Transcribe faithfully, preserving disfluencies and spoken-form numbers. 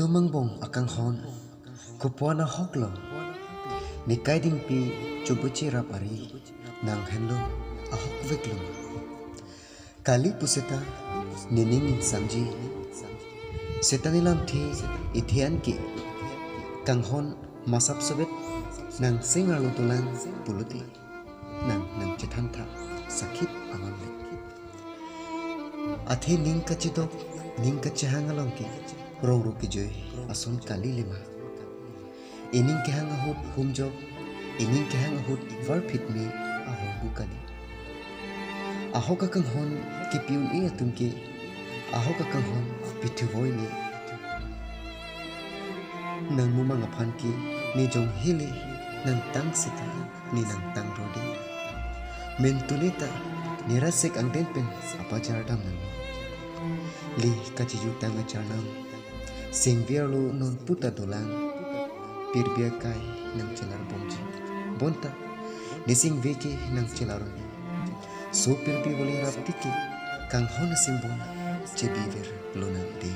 Tum angbong akanghon, kopuan ahok lo. Nekai dingpi chobuchi rap ari, nang henlo ahok vek lo. Kali puseta, nening ingsamji. Seta nelamthe, ithe anke. Kanghon masap sobet, nang seng arlo dolang pulote. Nang nang chethantha, sakhit alam le. Athe ning kachidok, ning kachehang along ke, rongro kejoi ason kali lema. Ining kehang ahut humjok, ining kehang ahut varphit me ahormu kali. Ahok akanghon kipi un-e atum ke, ahok akanghon pithu voi ne. Nang mumang aphan ke, ne jong hele, nang tang seta, ne nang tang rode. Mentune ta, ne rasek angden pen, apajar dam nang. Le kachijutang acharnam. Sengve arlo non puta dolang. Pirbi akai nang chelar bomji. Bonta, ne sengve ke nang chelar un-e. So pirbi voli rap tike, kanghon asing bon, chebi ver lo nang de.